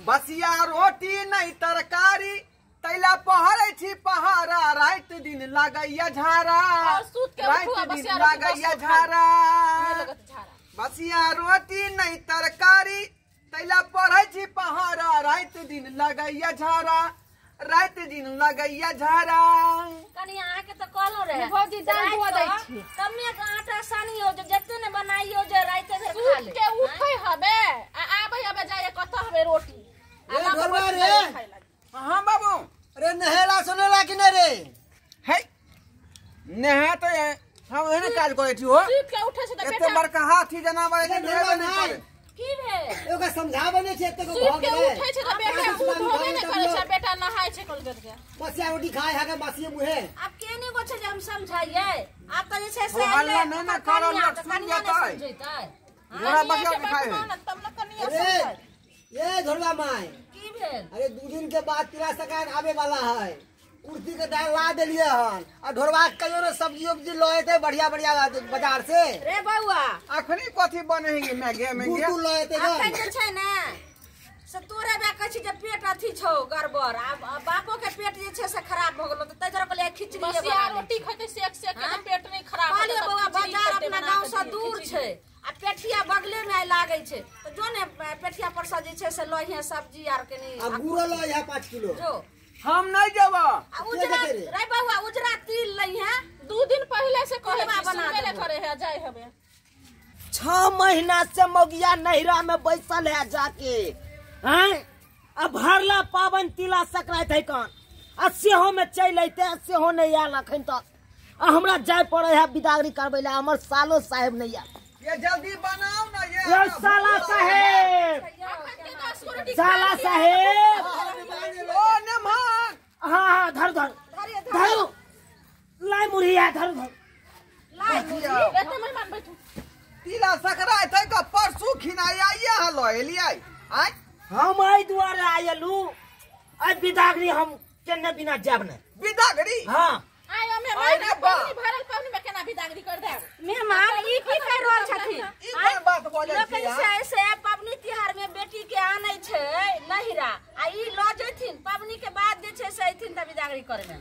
बसिया रोटी नहीं तरकारी तैला पहरै छी पहाड़ा राति दिन लागैया झाड़ा राति दिन लागैया झाड़ा बसिया रोटी नहीं तरकारी तैला पढ़ै छी पहाड़ा राति दिन लगैया झाड़ा राति दिन लगैया झाड़ा। कनी अहाँ के त कहलो रहे भौजी दाल धो दै छी कमे के आटा सानियो जे जते ने बनाइयो जे राति भर खा ले के उठै हबे आ आबै हबे जाय कत हबे रोटी ए ढोलवा रे। हां बाबू अरे नहेला सुनेला कि नहीं रे? है नहा तो हम एहने काज करै छी हो सुत के उठै छै त बेटा एते बड़का हाथी जनावर एने नहेबे नहीं करे की भेल ओकरा समझाबै नै छै एते को भऽ गेलै उठै छै त बेटा मुंह धोबे नै करै छै बेटा नहाय छै कलगत के बसिया रोटी खाय है के बसिए मुहे आब के नै गो छै जे हम समझाइए आब त जे छै से हल्ला नै नै करल लोक सुन जेतै घोड़ा बसिया रोटी खाय है तब न कनिया अरे ये ढोलवा माय की भेल? अरे 2 दिन के बाद तिला संक्रांति आवे वाला है कुर्सी के दाल ला देलिए हन आ ढोरवा के कहियो ने सब्जी उब्जी ल एते बढ़िया बढ़िया बाजार से रे बौआ अखनी कथी बने है मैगे मैगे गुड़ ल एते अखन जे छै ने से तोरे बे कहै छी जे पेट अथी छौ गड़बड़ आ बापो के पेट जे छै से खराब भ गेलो त तै जरा कहलियै खिचड़ी बसिया रोटी खैते सेक सेक के त पेट नहीं खराब कहलियै बौआ बाजार अपना गांव से दूर छै आ पेठिया बगले में लागै छै त जो ने पेठिया पर से जे छै से लइहे सब्जी आर के नहीं आ गुड़ ल इहा 5 किलो जो हम नहीं जेबा आ उजरा रे बौआ उजरा तिल लइहे 2 दिन पहले से कहे बना ले करे है जाय हबे 6 महीना से मौगिया नहिरा में बैसल है जाके हैं अब भरला पावन तिला संक्रांति है कौन आ सेहो में चलि अयते सेहो नहीं आयल अखन तक आ हमरा जाय पड़े है बिदागरी करबै ला हमर सालो साहेब नहीं आयल। ये जल्दी बनाओ ना ये साला साहेब साला साहेब ओ नमहान। हाँ हाँ धर धर धरो लाई मुढ़िया धर धर लाई मुढ़ी एते मेहमान बैठू तिला संक्रांति है का परसू खिनाई आइए हलो एलियै आय हम एहि दुआरे आयलू आइ बिदागरी हम केने बिना जाब ने बिदागरी। हाँ आय मेहमान पानी भरल पानी में केना बिदागरी कर देब मेहमान ई की कह रहल छथिन ई कोन बात बजै छी लोक से पबनी तिहार में बेटी के आनै छै नहिरा आ ई ल जैथिन पबनी के बाद जे छै से अइथिन त बिदागरी करबे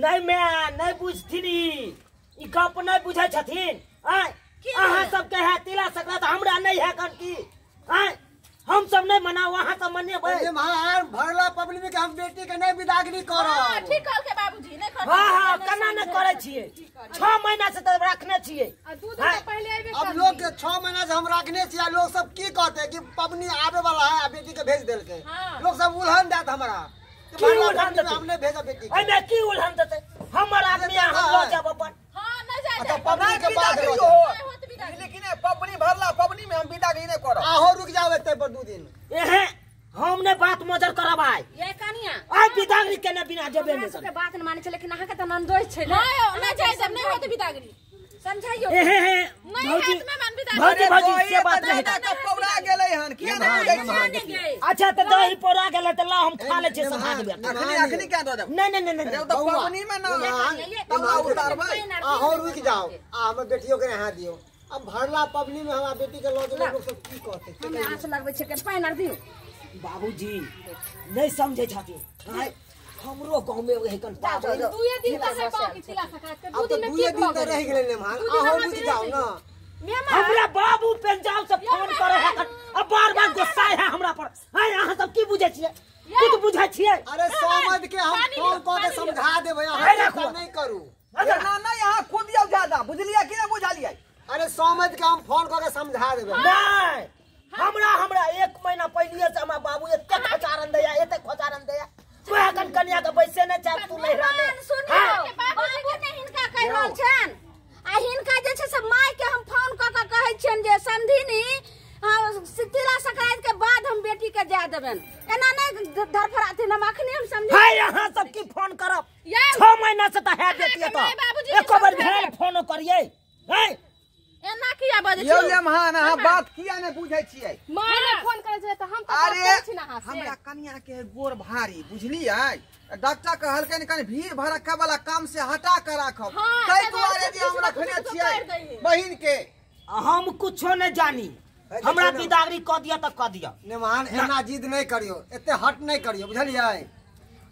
नहीं मैं नहीं बुझथिन ई गप नहीं बुझै छथिन आय अहाँ सब के है तिला संक्रांति हमरा नहीं है कन की आय हम सब नहीं मनाओ वहां सब मनेबै। अरे महान भरला पबनी में के हम बेटी के नहीं बिदागरी करब। हां ठीक कहल के बाबूजी नहीं करब। हां हां केना न करै छियै 6 महीना से त रखने छियै आ 2 दिन पहले आइबे अब लोग के 6 महीना से हम रखने छियै लोग सब की कहते कि पबनी आवे वाला है आ बेटी के भेज देलकै लोग सब उलहन देत हमरा की उलहन देतै हम नहीं भेजब बेटी के एमे की उलहन देतै हमर आदमी हम ल जाब अपन। हां नहीं जाय अच्छा पबनी के बाद लेकिन पबनी भरला पबनी में हम बिदागरी नहीं करब आहो रुक जाओ एते पर 2 दिन एहे हम ने बात मजर करब आइ ये कनिया आइ बिदागरी केने बिना जेबे हमरा नहीं सबके बात न मानै छै लेकिन अहाँ के त ननदोय छै ने नहीं जाय देब नहीं होत बिदागरी समझाइयो एहे हे नहीं भौजी हाथ में मान बिदागरी भौजी भौजी से बात नहीं के पौरा गेलै हन किया नहीं बुझै छियै अच्छा त दही पौरा गेलै त ला हम खा लै छियै सब हाथ में अखनी अखनी क्या दऽ देब नहीं नहीं नहीं नहीं अरे त पबनी में ना तब उतारबै आहो रुक जाओ आ हमर बेटियों के यहाँ दियो अब भरला पबनी में हमरा बेटी के लऽ जेबै लोग सब की कहते हमे आँच लगबै छै के पानि आर दियौ बाबूजी नहीं समझै छथिन हमरो गांव में ओहे कन पाबनि 2 दिन त है बाकी तिला संक्रांति के 2 अब तो दिन में 2 की दिन भऽ त रह गेलै मेहमान आहो रुक जाओ ना मेहमान हमरा बाबू पंजाब से फोन करे है अब बार बार गुस्सा है हमरा पर हाय अहाँ सब की बुझै छियै कुछ बुझै छियै? अरे समझ के हम फोन कऽ के समझा देबै, अहाँ चिंता नहीं करू। ना ना यहाँ खुद जाओ ज्यादा, बुझलियै कि नहीं बुझलियै? अरे समझ के हम फोन कऽ के समझा देबै। नहीं, हमरा हमरा एक महीना पहले से हमरा बाबू एते खोचारन दैया, एते खोचारन दैया। तू कन कन्या के बैसे नै चाह तू नहिरा में। सुनियो, बाबू ने हिनका कहि रहल छनि आ हिनका जे छै से my के हम फोन कऽ के कहै छियनि जे समधिनी तिला संक्रांति के बाद हम बेटी के जा देबनि, एना नहीं धरफराथिन। हम अखनी हम समझी है यहाँ सब की फोन करब 6 महीना से त है बेटी त एको बेर भेल फोन करियै है एना किया बजै छी? यो लेमहान अहाँ बात किया नै बुझै छियै? माय ने फोन करै छै त हम त बात करै छी ना अहाँ से। हमरा कन्या के गोर भारी बुझलियै, डॉक्टर कहलकै कनि भीड़ भड़क्का वाला काम से हटा के राखब, ताहि दुआरे जे हम रखने छियै बहिन के। हम कुछो नै जानी, हमरा बिदागरी क दिया त क दिया। नेमान एना जिद नहीं करियो, एते हट नहीं करियो, बुझलियै?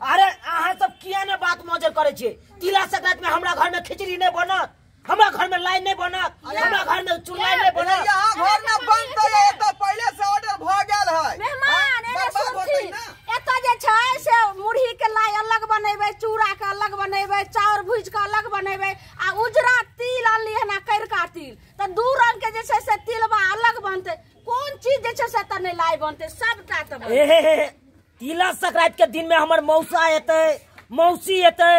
अरे अहाँ सब किया ने बात मजर करे छियै? तिला संक्रांति में हमरा घर में खिचड़ी नहीं बनत, हमरा घर में लाई नहीं बनत, हमरा घर में चूल्हा नहीं बनत। यहाँ घर में बनतै एतऽ पहिले से ऑर्डर भ गेल है। मेहमान एने सुनथिन, एतऽ जे छै से मुरही के लाई अलग बनेबै, चूड़ा के अलग बनेबै, चाउर भुजि के अलग बनेबै आ उजरा तिल अनली हन आ करिका तिल, तऽ दू रंग के जे छै से तिलबा अलग बनतै। कोन चीज जे छै से तऽ नहि लाई बनतै, सबटा तऽ बनतै। तिला संक्रांति के दिन में हमर मौसा एतै, मौसी एतै,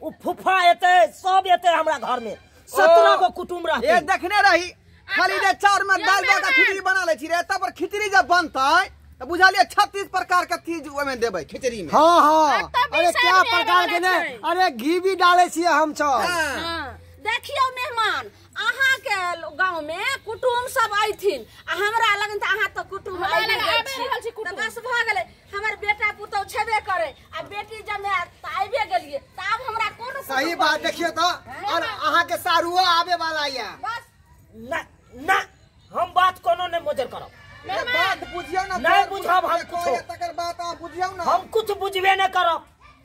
उ फूफा एतै, सब एतै हमरा घर में। 17 गो कुटुम्ब रहतै। ए देखने रही खाली जे चाउर में दाल दऽ के खिचड़ी बना लै छी रे, तब पर खिचड़ी जब बनतै त बुझलियै 36 प्रकार के चीज ओमे देबै खिचड़ी में। हां हां, अरे क्या प्रकार के ने, अरे घी भी डालै छियै हम सब। देखियौ मेहमान, अहाँ के गांव में कुटुम्ब सब अयथिन आ हमरा लगन त अहाँ त कुटुम्ब आबि छी त बस भ गेलै। हमर बेटा पुतौ छेबे करे आ बेटी जमे त आबि गेलियै त आब हमरा कोन सही बात। देखियौ त और अहाँ के सारुओ आबे वाला या बस। ना ना हम बात कोनो नहीं मजर करब। बात बुझियौ ना, नहीं बुझब हम कुछ, तकर बात अहाँ बुझियौ ना। हम कुछ बुझबे नहीं करब,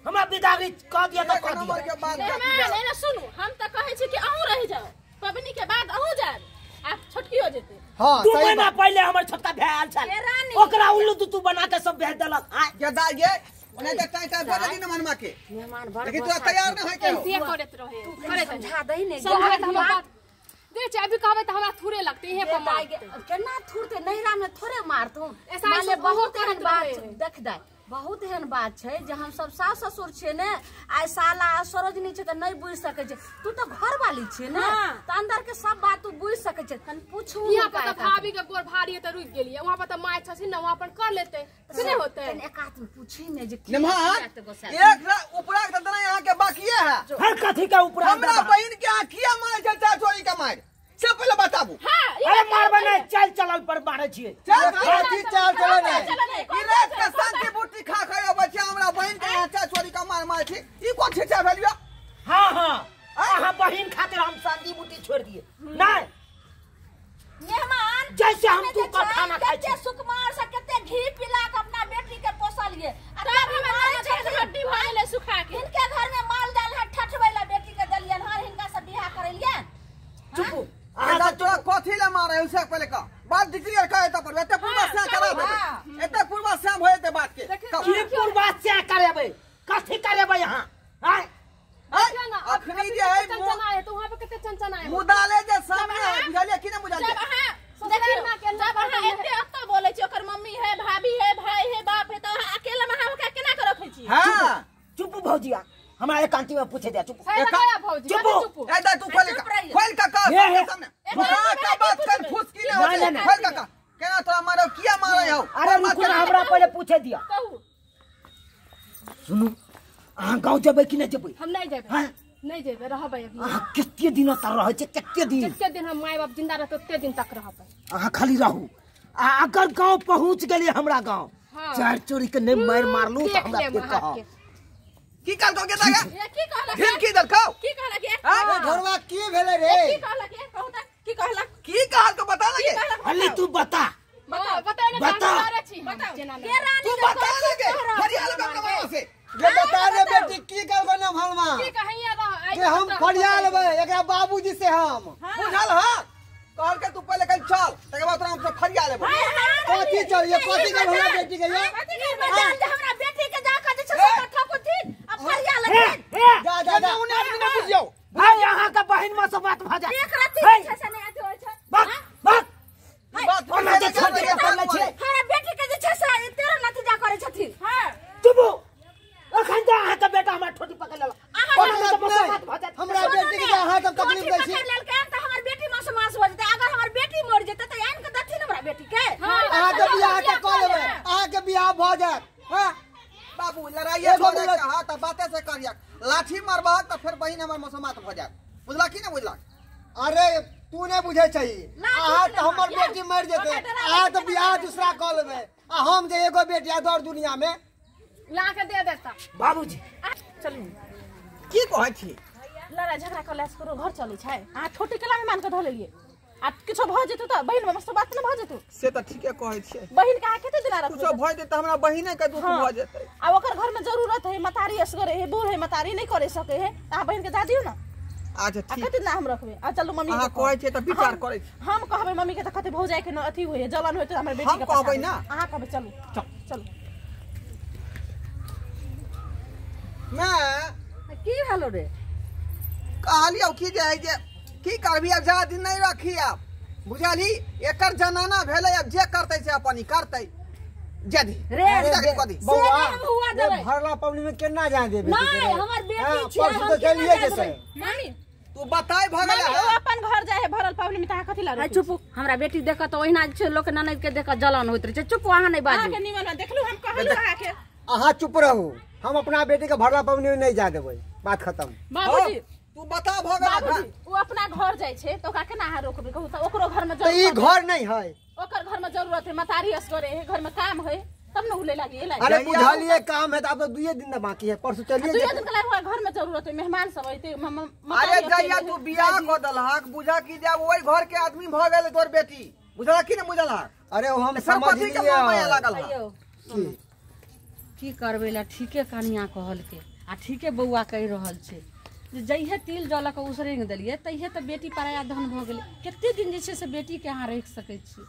हमरा बिदागरी क दिया त क दिया। मेहमान एने सुनू, हम त कहै छी कि अहूँ रहि जाउ, पबनी के बाद अहूँ जायब आ छोटकी हो जेतै। हां 2 महीना पहिले हमर छोटका भाय आयल छल, ओकरा उल्लू दुतू बना के सब भेज देलक। आ गदा ये ओने त टाइ टाइ बदली न मनमा के मेहमान बड़ लेकिन तोरा तैयार न होय के से करैत रहे, करैत समझा दही ने। समझा त हम बात दे छै, अभी कहबै त हमरा थूरे लगतै, इहे पर मारतै। केना थूरतै? नैहरा में थोड़े मारतौ। ऐसा माने बहुत एहन बात देख दाय, बहुत एहन बात छै जे हम सब सास ससुर छियै ने, आइ साला सरोजनी छै तऽ नहि बुझि सकै छै। तू तऽ घरवाली छियै ने, तऽ अंदर के सब बात तू बुझि सकै छै। कनि पूछू यहाँ पर तऽ भाभी के गोर भारी है तऽ रुकि गेलियै, वहाँ पर तऽ माय छथिन ने, वहाँ पर कर लेतै से नहि होतै। कनि एक आदमी पूछी ने जे की एक उपरा के देना यहाँ के बाकिए है। हर कथी के उपरा? हमरा बहिन के अहाँ किया मारै छै चार चोरी के मारि, से पहिले बताबू। अरे मारबै नहि, चाल चलल पर मारै छियै। चल चल चल चल ई रात के शांति बूटी खा खा अबै छै, हमरा बहिन के यहाँ चार चोरी के मार मारै छी, ई कोन छिचा भेल यौ? हां हां, अहाँ बहिन खातिर हम शांति बूटी छोड़ दिए नहीं। मेहमान जैसे हम तू का खाना खाइ छी, कते सुकुमार से कते घी पिला के अपना बेटी के पोसलिए, आ तब हमरा हड्डी भ गेलै सुखा के। हिनके घर में माल जाल है ठठबै ला बेटी के देलियन हर, हिनका से बियाह करेलियन। चुप अहाँ तोरा कथी ला मारै उसे पहिले कह बात डिक्लेयर कर। एता पर एते पूर्वा से करा देबै, एते पूर्वा से भए जेतै बात के। की पूर्वा से करेबै? कथी करेबै अहाँ? आय अखनी जे है चंचना है तो वहां पे कते चंचना है मुदाले जे सामने है, बुझलियै की नै बुझलियै? जब अहाँ देखियौ, जब अहाँ एते एते बोलै छी ओकर मम्मी है, भाभी है, भाई है, बाप है, त अहाँ अकेला में अहाँ ओकरा केना के रखै छी? हां चुप भौजिया, हमरा एकांती में पूछे दे। चुप चुप ए दा तू खोल के खोल के कह सबके सामने का बात कर, फुसकी नै होते। खोल के कह केना तोरा मारो, किया मारै हौ? अरे रुकू ना, हमरा पहिले पूछे दिया। कहू सुनू, अहाँ गांव जेबै कि नै जेबै? हम नहीं जेबै, नहीं जेबै, रहबै अभी। अहाँ कते दिन तक रहै छै? कते दिन? जते दिन हम my बाप जिंदा रहतै ओते दिन तक रहबै। अहाँ खाली रहू, आ अगर गांव पहुंच गेलियै हमरा गांव, चार चोरी के नै मार मारलू त हमरा के कह की कहलको के दागा? की कहलक? धमकी देलकौ? की कहलक? अरे घरवा की भेलै रे? की कहलक? कहू त की कहलक? की कहलको बता लगे? अली तू बता बता ने, बता। बता के रानी तू बता लगे फरियाल हमरा मामा से जे बता रे बेटी की कहलको ना भलमा? की कहैया रह जे हम फरिया लेबै एकरा बाबूजी से हम बुझल ह कहल के तू पहिले कल चल, तकर बाद तोरा हम से फरिया लेबै। कथी चलिए कथी कर हमरा बेटी के ये? कथी करबै? हमरा बेटी के जा के जे छै से ठकुथिन आ फरिया लेथिन। जा जा जा उने आदमी न बुझियौ भाई, अहाँ के बहिन में से बात भ जाय। एक रत्ती जे छै से नहि अथी होइ छै। बक बक बात ओना जे छोड़ के पड़ले छै हमरा बेटी के जे छै से तेरह नतीजा करै छथिन। हां चुप, अखन जा अहाँ के बेटा हमरा ठोटी पकड़ लेलक। हमरा बेटी के अहाँ सब तकलीफ दै छी। पकड़ लेलकै त हमर बेटी मास मास हो जेतै। अगर हमर बेटी मर जेतै त आनि के दथिन हमरा बेटी के। अहाँ के बियाह त क लेबै, अहाँ के बियाह भ जायत। हां बाबू लड़ाई छोड़े के हां त बाते से करिया, लाठी मारबहक त फेर बहिन हमर मसमात भ जायत। बुझला की नै बुझला? अरे तू नहीं बुझे छही, अहाँ त हमर बेटी मर जेतै, अहाँ त बियाह दूसरा क लेबै, आ हम जे एगो बेटी आ दौड़ दुनिया में ला के दे देता। बाबूजी चलू की कहै छी? लड़ाई झगड़ा करला से ककरो घर चलै छै? अहाँ ठोटी केला में मान के धऽ लेलियै। आ किछो भ जेतौ त बहिन में मस्त बात न भ जेतौ। से त ठीके कहै छियै। बहिन के अहाँ कते दिना रखबै? कुछो भ जेतै हमरा बहिने के दुख भ जेतै। आ ओकर घर में जरूरत है, मतारी असगर है, बूढ़ है, मतारी नहीं करे सके है, त अहाँ बहिन के जा दियौ न। अच्छा ठीक। आ कते दिना हम रखबै? आ चलू मम्मी अहाँ कहै छियै त विचार करै छी। हम कहबै मम्मी के त कते भौजाई के न अथी होय है, जलन होय त हमर बेटी के हम कहबै ना। अहाँ कहबै चलू चलू। मैं की भेलो रे? कहलियौ की जे है जे की करबी अब ज्यादा दिन नहीं रखी अब बुझलही, एकर जनाना भेलै अब जे करतै से अपन ही करतै। जदी रे बौआ भरला पबनी में केना जाय देबे? नहीं हमर बेटी छै, हम तो चलिए जेतै। मामी तू बताई भ गेलै ओ अपन घर जाय है भरल पबनी में त कथि ला? चुप, हमरा बेटी देख त ओहिना छै लोक ननद के देख जलन होइत रहै छै। चुप, अहाँ नहीं बाजू। अहाँ के निमन देखलु हम कहलु अहाँ के। अहाँ चुप रहू, हम अपना बेटी के भरला पबनी में नहीं जा देबै, बात खत्म। बाबूजी तू बता भ गेल। बाबूजी ओ अपना घर जाय छै त ओकरा केना अहाँ रोकबै कहू त? ओकरो घर में त ई घर नहीं है, ओकर घर में जरूरत है, मतारी असगरे है, घर में काम है तब न उ ले लागी। अरे बुझलिए काम है त अब तो 2 दिन ना बाकी है, परसों चलिए। 2 दिन के बाद घर में जरूरत है, मेहमान सब आइते। अरे जइया तू बियाह क दलहक बुझा की जब ओई घर के आदमी भ गेल तोर बेटी, बुझला की न बुझला? अरे ओ हम समझ के माया लागल है। की करबै ला? ठीके कनिया कहलके आ ठीके बौआ कहि रहल छै जे जइहे तिल जल के उसरेंग देलियै तहिये तऽ बेटी पराया धन भऽ गेलै। कते दिन जे छै से बेटी के अहाँ राखि सकै छी?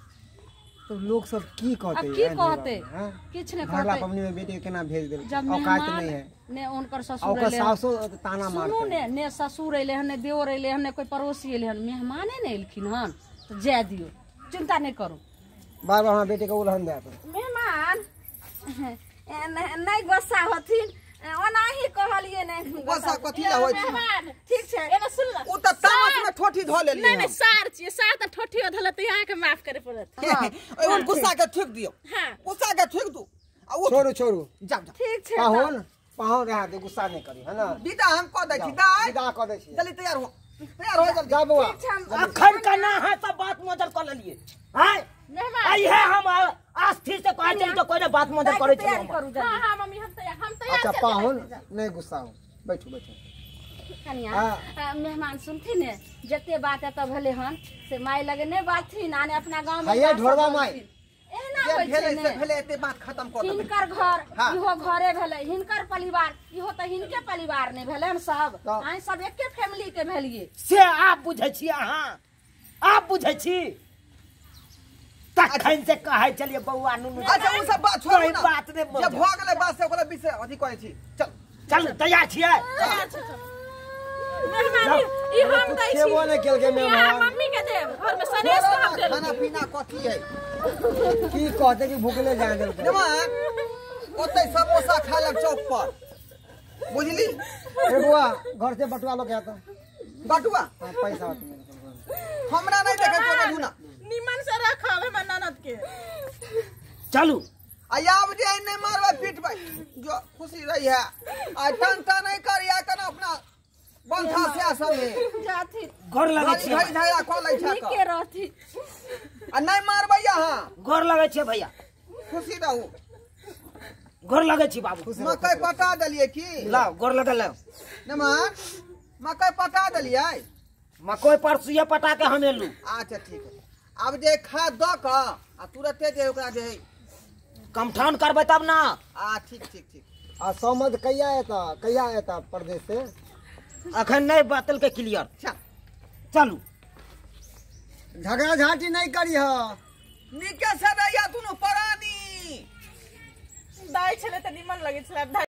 तो लोग सब की कहते? की कहते? किछु नहि भरला कहते। पबनी में बेटी के केना भेज देल? जब औकात मेहमान नहीं है ने उनकर ससुर ओकर एलै, सासो ताना सुनू मारते, ने ने ससुर एलै हन, ने देवर एलै हन, ने कोई पड़ोसी एलै हन, मेहमाने ने एलखिन हन तऽ जाय दियौ, चिंता नहि करू। बार बार हमरा बेटी के उलहन दे। मेहमान नहीं गुस्सा होथिन, ओनाही कहलिए ने गुस्सा कथी ला होय छै? ठीक छै एना सुन ल, उ त तामस में ठोठी धो लेलिए। नहीं नहीं सार छियै, सार त ठोठी धल त अहाँ के माफ करे पड़त। हां ओइ गुस्सा के थूक दियौ। हां गुस्सा के थूक दू आ उ छोड़ू छोड़ू जाओ जाओ। ठीक छै पाहुन पाहुन रहा दे, गुस्सा नहीं करी है ना। विदा हम क दै छी, दाइ विदा क दै छी, जल्दी तैयार हो, तैयार हो जल्दी जा बौआ। अखन कना है सब बात मदर क लेलिए हैं? आइ है हम आस्थिर से कहै छी त कोइ ने बात मदर करै छै। हां हां मम्मी हम तैयार, हम तैयार। अच्छा पाहुन नहीं गुस्सा हो, बैठू बैठू। कनिया मेहमान सुनथिन ने जते बात एतऽ भेलै हन से माय लगे नहि बाजथिन आ ने अपना गाँव में हैया ढोरबा माय एना होइ छै ने। भेलै एते बात खत्म कर देबै। हिनकर घर इहो घरे भेलै, हिनकर परिवार इहो तऽ हिनके परिवार नहि भेलै हन, सब अहाँ सब एके फैमिली के भेलिए। से आप बुझै छी, अहाँ आप बुझै छी तखन से कहै छलियै बौआ नुनू। अच्छा उ सब बात छोड़ू ना, बात नहि जे भऽ गेलै बात से ओकरा विषय अथी कहै छी। चल चल तैयार छियै? मेहमान ई हम दै छी, खेबो नहि केलकै मेहमान। मम्मी के देब घर में सनेस के हम देब। खाना पीना कथी है? की कहते कि भूखले जाय देलकै? मेहमान ओतै समोसा खा लेब चौक पर, बुझली? ए बौआ घर से बटुआ लऽ के आता। बटुआ? हां पैसा हमरा नहीं देखे तो धुना निमन से रखब हमर ननद के। चलू आब जे नहीं मारबै पीटबै जो खुशी रही है। आ टंटा नहीं करिया कना अपना बंथा से सब जाथि गोर लगै छी, घड़ी झगड़ा क लै छै नीके रहथि। आ नहीं मारबै अहाँ। गोर लगै छी भैया, खुशी रहू। गोर लगै छी बाबू। मकई पटा देलियै की? लाओ गोर लगल लाओ। नमन मकई पटा देलियै? मकई परसुए पटा के हम एलू। अच्छा ठीक है, अब जे खाद दऽ कऽ आ तुरते जे ओकरा जे कमठान करबै तब ना। आ ठीक ठीक ठीक। आ समझ कहिया एता, कहिया एता परदेश से? अखन नहीं बातल के क्लियर। चलू झगड़ा झांटी नहीं करी ह, नीके से रहिया दुनू प्राणी। दाइ छलै तऽ निमन लगै छलै।